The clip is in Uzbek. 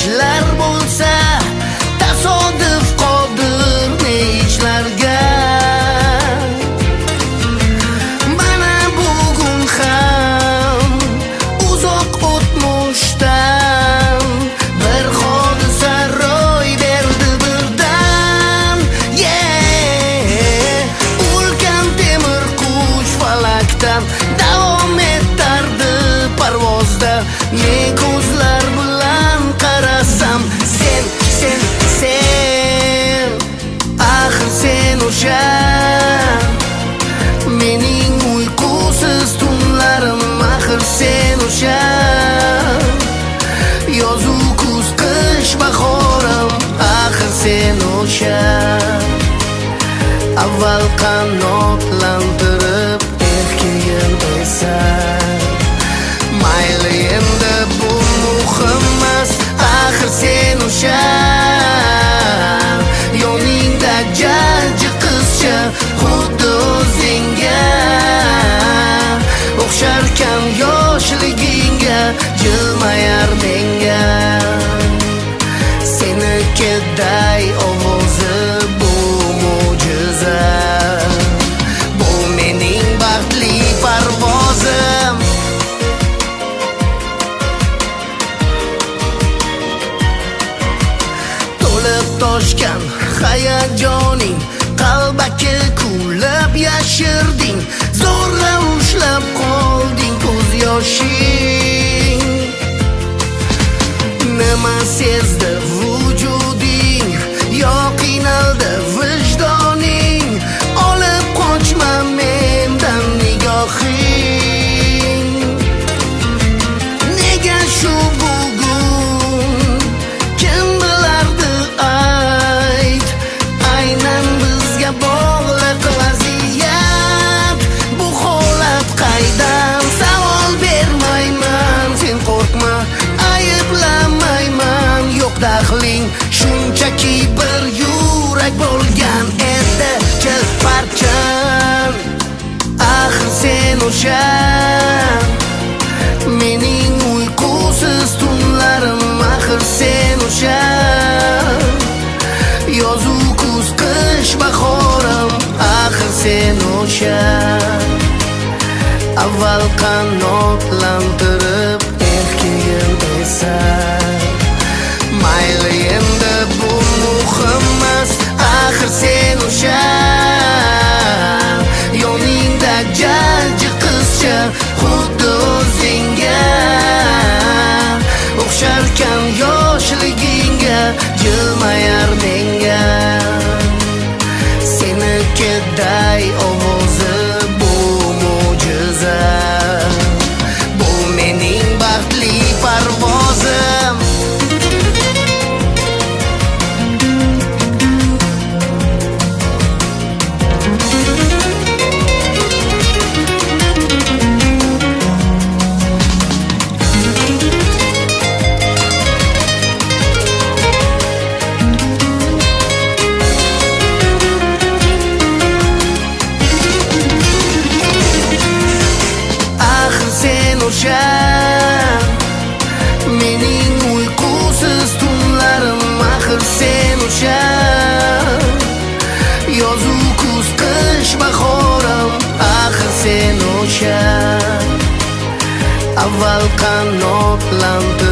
ishlar bo'lsa, tasodif qodir ne ishlarga. Mana bugun ham uzoq o'tmishdan bir hodisa ro'y berdi birdan. Yeah! Ulkan temir qush falakdan davom etardi parvozda. Ne ko'zlar bilan qarasam, sen, sen, sen, axir sen o'sha mening uyqusiz tunlarim, axir sen o'sha yozu kuz, qish, bahorim, axir sen o'sha avval qanotlantirib, eh, keyin esa. Mayli, endi bu muhim emas, axir sen o'sha yoningda jajji qizcha, xuddi o'zingga o'xsharkan, yoshligingga jilmayar menga senikiday ovozi. Bu mo'jiza, bu mening baxtli parvozim. To'lib toshgan hayajoning, qalbaki kulib yashirding, zo'rg'a ushlab qolding ko'z yoshing. Nima sezdi vujuding yo qiynaldi vijdoning? Olib qochma mendan nigohing. Nega shu bugun, kim bilardi, ayt, aynan bizga bog'liq vaziyat? Bu holat qaydan, savol bermayman, sen qo'rqma, ayblamayman, yo'q daxling. Shunchaki bir yurak bo'lgan edi chilparchin. Axir sen o'sha mening uyqusiz tunlarim, axir sen o'sha yozu kuz, qish, bahorim, axir sen o'sha avval qanotlantirib, eh, keyin esa. Mayli, endi bu muhim emas, axir sen o'sha yoningda jajji qizcha, xuddi o'zingga o'xsharkan, yoshligingga jilmayar menga senikiday ovozi. Bu mo'jiza, bu mening baxtli parvozim. Axir sen o'sha mening uyqusiz tunlarim, axir sen o'sha yozu kuz, qish, bahorim, axir sen o'sha avval qanotlantirib